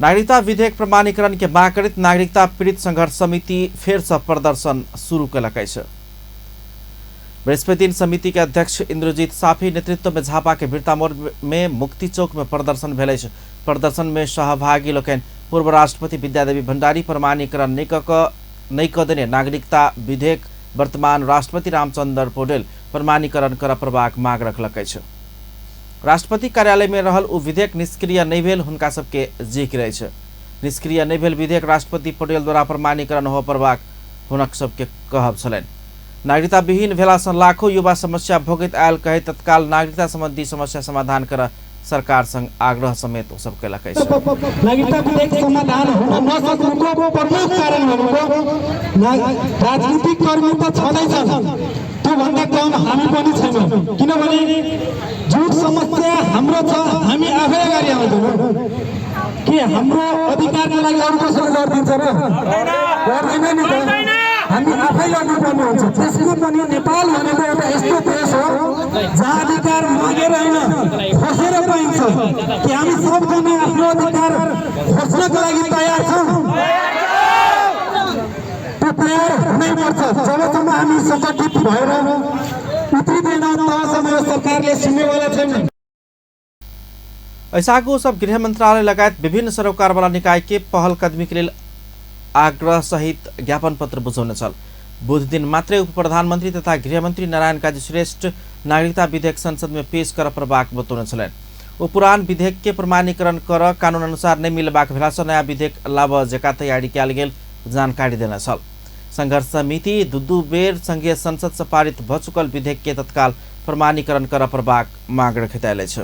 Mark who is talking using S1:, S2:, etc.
S1: नागरिकता विधेयक प्रमाणीकरण के मांग करैत नागरिकता पीड़ित संघर्ष समिति फेर से प्रदर्शन शुरू केलक अछि। बृहस्पति दिन समिति के अध्यक्ष इंद्रजीत साफी नेतृत्व में झापा के बिरतामोड़ में मुक्ति चौक में प्रदर्शन भेल अछि। प्रदर्शन में सहभागी लोकनि पूर्व राष्ट्रपति विद्यादेवी भंडारी प्रमाणीकरण नहि कऽ देने नागरिकता विधेयक वर्तमान राष्ट्रपति रामचंद्र पौडेल प्रमाणीकरण करऽ पड़बाक मांग रखलक अछि। राष्ट्रपति कार्यालय में रहल ओ विधेयक निष्क्रिय नहि भेल हुनका सबके जिक्र अछि। निष्क्रिय नहि भेल विधेयक राष्ट्रपति पौडेल द्वारा प्रमाणीकरण होबऽ पड़बाक हुनक सबके कहब छलनि। नागरिकता विहीन भेला सँ लाखों युवा समस्या भोगैत आयल कहैत तत्काल नागरिकता संबंधी समस्या समाधान करऽ सरकार संग आग्रह समेत ओ सब केलक अछि।
S2: नागरिकता विधेयक समाधान हुन नसक्नुको प्रमुख कारण भनेको राजनीतिक कर्मी त छँदैछन्, त्योभन्दा कम हामी पनि छैनौँ। किनभने जुन समस्या हाम्रो छ हामी आफै अगाडि आउँदैनौँ कि हाम्रो अधिकारको लागि अरू कसैले लडिदिन्छ र? गर्दैन नि त, हामी आफै लड्नुपर्ने हुन्छ। त्यसको पनि नेपाल भनेको एउटा यस्तो देश हो जहाँ अधिकार मागेर होइन खोसेर पाइन्छ। कि हामी सबजना आफ्नो अधिकार खोज्नको लागि तयार छौँ? त्यो तयार हुनैपर्छ। जबसम्म हामी सङ्गठित भएर उत्रिँदैनौँ तबसम्म यो सरकारले सुन्नेवाला छैन।
S1: ऐसागो सब गृह मंत्रालय लगायत विभिन्न सरोकारवाला निकाय के पहल कदमी के लेल आग्रह सहित ज्ञापन पत्र बुझौने छल। बुध दिन मात्रै उप प्रधानमन्त्री तथा गृहमन्त्री नारायण काजी श्रेष्ठ नागरिकता विधेयक संसद में पेश कर पड़बाक बतौने छलनि। ओ पुरान विधेयक के प्रमाणीकरण कर कानून अनुसार नहि मिलबाक भेला सँ नयाँ विधेयक लाबऽ जकाँ तैयारी कयल गेल जानकारी देने छल। संघर्ष समिति दू बेर संघीय संसद से पारित भ चुकल विधेयक के तत्काल प्रमाणीकरण करऽ पड़बाक मांग रखैत आयल अछि।